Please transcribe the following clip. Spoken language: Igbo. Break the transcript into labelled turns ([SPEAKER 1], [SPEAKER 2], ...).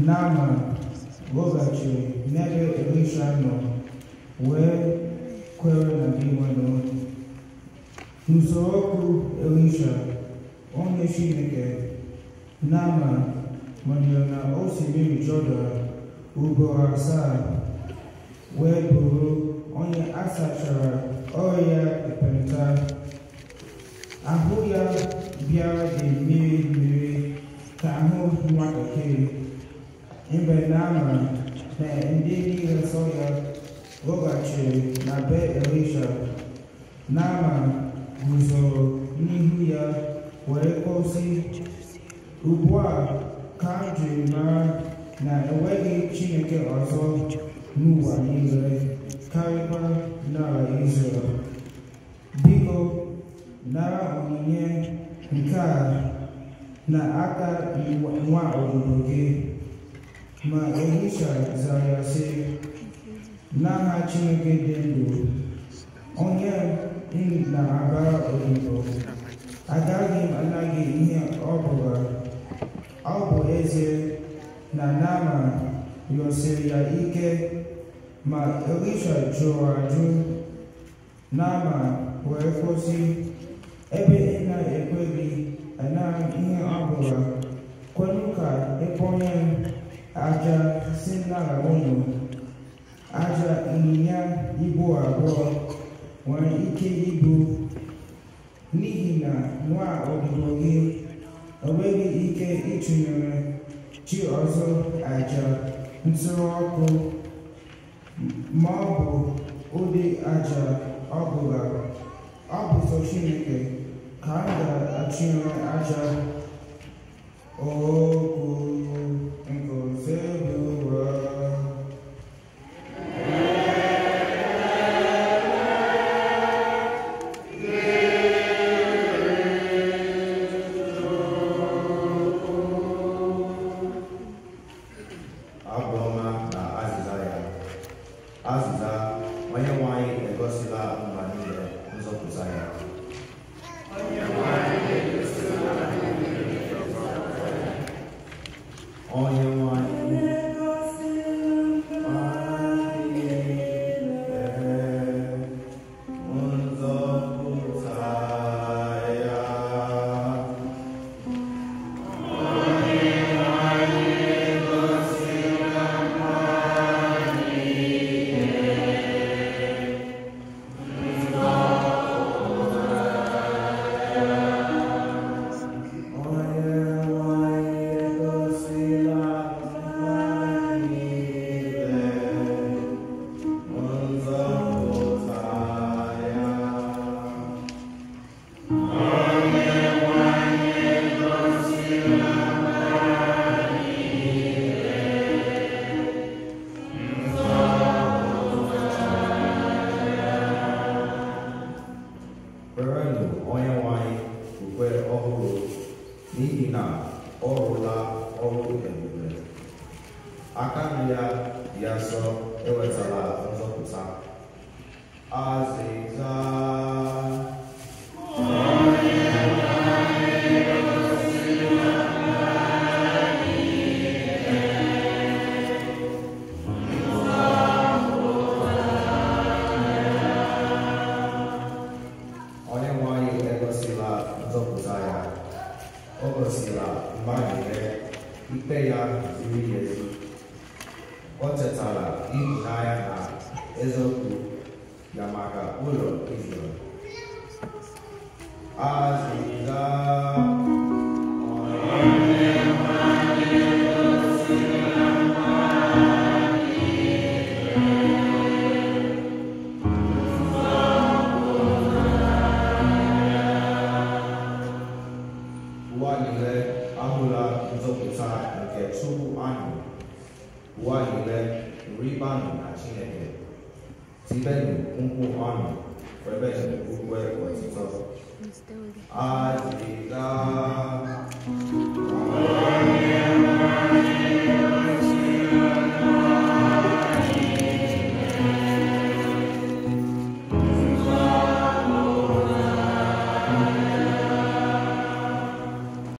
[SPEAKER 1] Naaman lọghachiri n'ebe Elisha nọ wee kwere na Dinwenụ. N'usoro okwu Elisha, onye Chineke, Naaman manyere na osimiri Jọdan ugboro asaa wee bụrụ onye a sachara ọrịa ekpenta. Ahụ ya bịara dị mmiri mmiri ka ahụ nwatakịrị. Mgbe Naaman na ndị niile so ya lọghachiri na be Elisha, Naaman guzoro n'ihu ya wee kwuo sị, ugbu a ka m jiri mara na enweghị Chineke ọzọ n'ụwa niile karịkwa n'ala Izrel. Biko, nara onyinye nke a n'aka nwa odibo gị. Ma Elisha zara ya sị, n'aha Chineke dị ndụ, onye m na-agbara odibo, agaghị m ana gị ihe ọ bụla. Ọ bụ ezie na Naaman rịọsiri ya ike, ma Elisha jụrụ ajụ. Naaman wee kwụsị, ebe ị na-ekweghị anara m ihe ọ bụla, kwenụ ka ị kpọnye m aja si n'ala unu, aja ịnyịnya ibu abụọ nwere ike ibu, n'ihi na nwa odibo gị enweghị ike ịtụnyere chi ọzọ aja nsure ọkụ ma ọ bụ ụdị aja ọ bụla. Ọ bụ sọ Chineke ka m ga-achụnyere aja. Okwu nke Osebụrụwa.
[SPEAKER 2] Abụ ọma na azịza ya. Azịza, Onyenwe anyị egosila mba niile nzọpụta ya. Onyenwe anyị nzọpụta ya. Onyenwe anyị egosila mba niile nzọpụta ya. Kwerenụ Onyenwe anyị ukwe ọhụrụ, n'ihi na ọ rụla ọrụ ebube. Aka nri ya dị asọ ewetala nzọpụta. Azịza. Onyenwe anyị egosila nzọpụta ya. O gosila mba niile ikpe ya ziri ezi. O chetara ịhụnanya na eziokwu ya maka ụlọ Izrel. Azịza. Ụwa niile ahụla nzọpụta nke Chukwu anyị. Ụwa niile rịbanụ na Chineke. Tibenụ mkpu ọṅụ, kwebenụ ukwe otuto. Azịza.